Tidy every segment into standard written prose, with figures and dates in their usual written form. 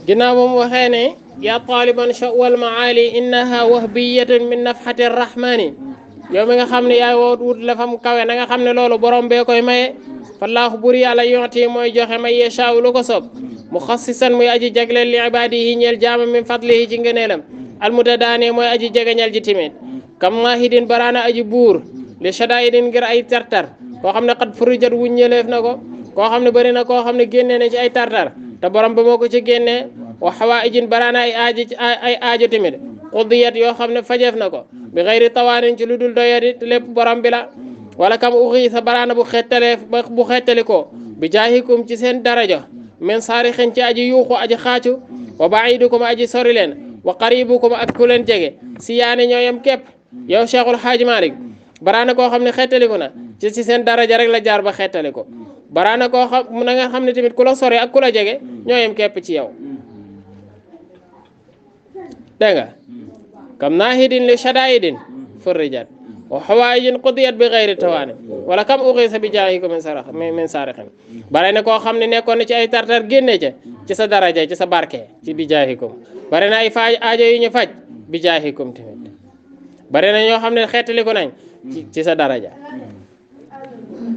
ginnaaw ba mu waxee ne yaa taaliban shawal maali innaha wahbiyatun min nafxati rahmani yow mi nga xam ne yaay woot wut la fa mu kawe na nga xam ne loolu borom bee koy maye fallaahu bur yàlla yonti mooy joxe may yashaaw lu ko soob mu xassisan muy aji jagleel li ibaadihi ñeel jaama min fadlihi ci ngëneelam almutadaane mooy aji jegeñal ji timit kam maahidin baraana aji buur li shadaidin ngir ay tartar koo xam ne xat furijat wuññeleef na ko koo xam ne bëri na koo xam ne génnee na ci ay tartar te borom ba moo ko ci génnee wa hawaa'ijin baraana ay aajo timit qudiyat yoo xam ne fajeef na ko bi xëyri tawaanin ci lu dul doyadi lépp borom bi la wala kam uxii sa baraana bu xettali ko bi jaahikum ci seen daraja men saarixin ci aji yuuxu aji xaacu wa baidukum aji sori leen wa qaribukum ak ku leen jege si yaani ñooyam képp yow Cheikhul Xaaji Malik baraana koo xam ne xettaliku na ci seen daraja rek la jaar ba xettali ko baraana koo xam na nga xam ne tamit ku la sori ak ku la jege ñooyam képp ci yow dégg nga kam naahidin li shadaidin furrijat wa hawaa'ijin qudiyat bi ghayri tawaani wala kam ughisa bi jaahikum min saarixin bare na koo xam ne nekkoon na ci ay tartar génne ca ci sa daraja ci sa barke ci bi jaahikum bare na ay faaj aajo yu ñu faj bi jaahikum tamit bare na ñoo xam ne xeetaliku nañ ci sa daraja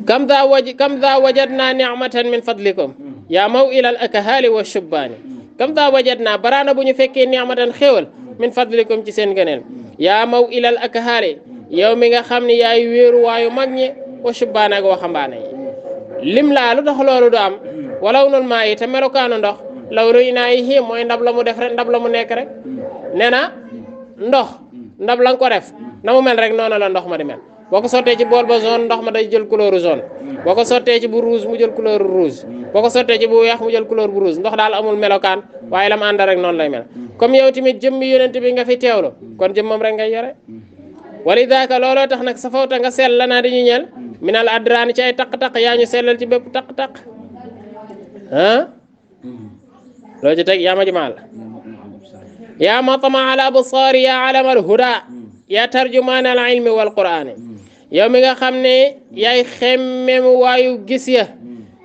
kam daa wajadna ni'matan min fadlikum yaa maw'ila al akhaali wa shubbaani kam daa wajadna baraana bu ñu fekkee ni'matan xéewal min fadlikum ci seen gëneel yaa maw'ila al akhaali yow mi nga xam ne yaay wéeru waayu mag ñi wa shubbaan ak waxambaane yi lim laa lu tax loolu du am walaw nul maa yi te melokaanu ndox law ruy naa yi xii mooy ndab la mu def rek ndab la mu nekk rek nee na ndox ndab la nga ko def na mu mel rek noonu la ndox ma di mel boo ko sottee ci bool ba jaune ndox ma day jël couleur jaune boo ko sottee ci bu rouge mu jël couleur rouge boo ko sottee ci bu weex mu jël couleur bu rouge ndox daal amul melokaan waaye la mu ànd rek noonu lay mel comme yow tamit jëmmi yonent bi nga fi teewlu kon jëmmam rek ngay yore walidaaka looloo tax nag sa fawta nga sell la naa dañuy ñeel minal adraani ci ay taq-taq yaa ñu sellal ci bépp taq-taq ah loo ci teg yaa ma jimaal yaa matma al absaar yaa alama al huda yaa tarjumaan al ilmi wal qur'aani yow mi nga xam ne yaay xemmem waayu gis ya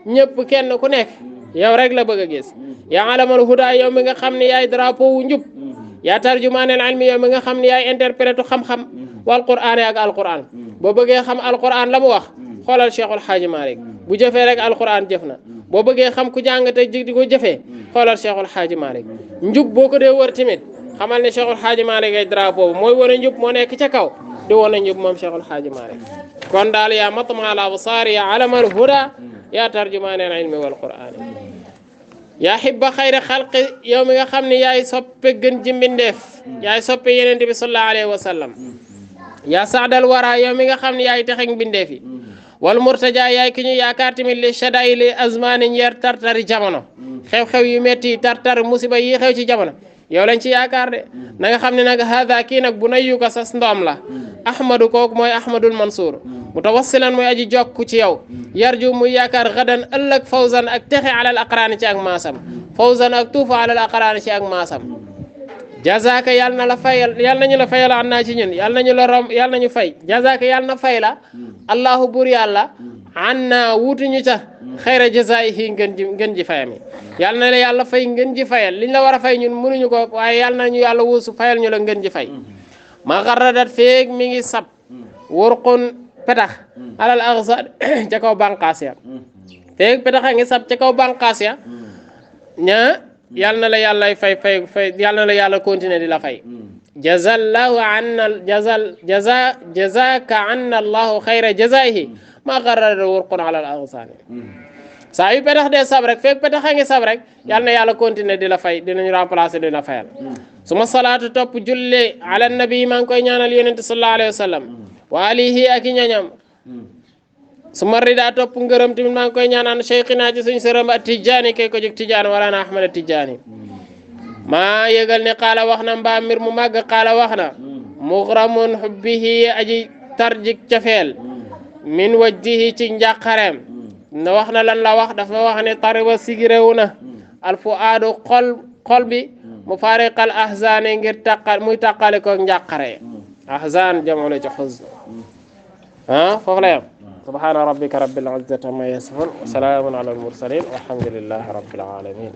ñëpp kenn ku nekk yow rek la bëgg a gis yaa alama al huda yow mi nga xam ne yaay drapeau wu njub yaa tarjumaan al ilmi yow mi nga xam ne yaay interprète xam-xam wal qur'aani ak alquran boo bëggee xam alquran la mu wax xoolal Cheikhul Xaaji Malik bu jëfee rek alquran jëf na boo bëggee xam ku jàng te di ko jëfee xoolal Cheikhul Xaaji Malik njub boo ko dee wër tamit xamal ne Cheikhul Xaaji Malik ay drapeau mooy wane njub moo nekk ca kaw di wane njub moom Cheikhul Xaaji Malik kon daal yaa matma al absaar yaa alamal huda yaa tarjumaan al ilmi wal qur'aan yaa xibba xayri xalqi yow mi nga xam ne yaay soppe gën ji mbindeef yaay soppe yeneen bi sallallahu alayhi wa sallam yaa saadal wara yow mi nga xam ne yaay texeg mbindeef yi wal murtaja yaay ki ñu yaakaar tamit li shadaay li azmaani ñeer tartari jamono xew-xew yu metti tartar musiba yi xew ci jamono yow lañ ci yaakaar de na nga xam ne nag hada kii nag bu nayyu ko sas ndoom la ahmadu kooku mooy ahmadul mansour mutawassilan mooy aji jokku ci yow yarju muy yaakaar gadan ëllëg fawzan ak texe alal aqraani ci ak maasam fawzan ak tuufa alal aqraani ci ak maasam jazaaka yàlla na la fayal yàlla nañu la fayal an naa ci ñun yàlla nañu la rom yàlla nañu fay jazaaka yàlla na fay la allahu bur yàlla an naa wutuñu ca xayra jazaa'ihi ngën ji fayam yi yàlla na la yàlla fay ngën ji fayal liñ la war a fay ñun mënuñu ko waaye yàlla nañu yàlla wuusu fayal ñu la ngën ji fay ma xarradat feeg mi ngi sab wurqun petax alal aghsad ca kaw bànqaas ya feeg petax a ngi sab ca kaw bànqaas ya ña yàlla na la yàlla fay yàlla na la yàlla continuer di la fay jazallahu anna jazaka anna allahu xayra jazaihi ma qarrara wurqun ala al aghsani saa yu petax dee sab rek feeg petax a ngi sab rek yàlla na yàlla continuer di la fay dinañu remplacer di la fayal suma salaatu topp julle ala nabi maa ngi koy ñaanal yonente sallallahu alayhi wa sallam wa alihi ak i ñañam suma rida topp ngërëm tamit maa ngi koy ñaanaan cheikhina ci suñ sërëm a tijjaani kay ko jóg tijjaani wala na ahmad a tijjaani maa yëgal ne qaala wax na mbaa mbir mu màgg qaala wax na mughramun hubbihi aji tarjik cafeel min wajdihi ci njàqareem na wax na lan la wax dafa wax ne tariba sigiréwu na alfuaadu xol bi mu fariqal ahzaane ngir muy tàqale ko njàqare ahzaan jamono ci xuzn foofu la yam subhana rabbika rabbil izzati amma yasifun wa salamun ala al mursalin walhamdulillahi rabbil alamin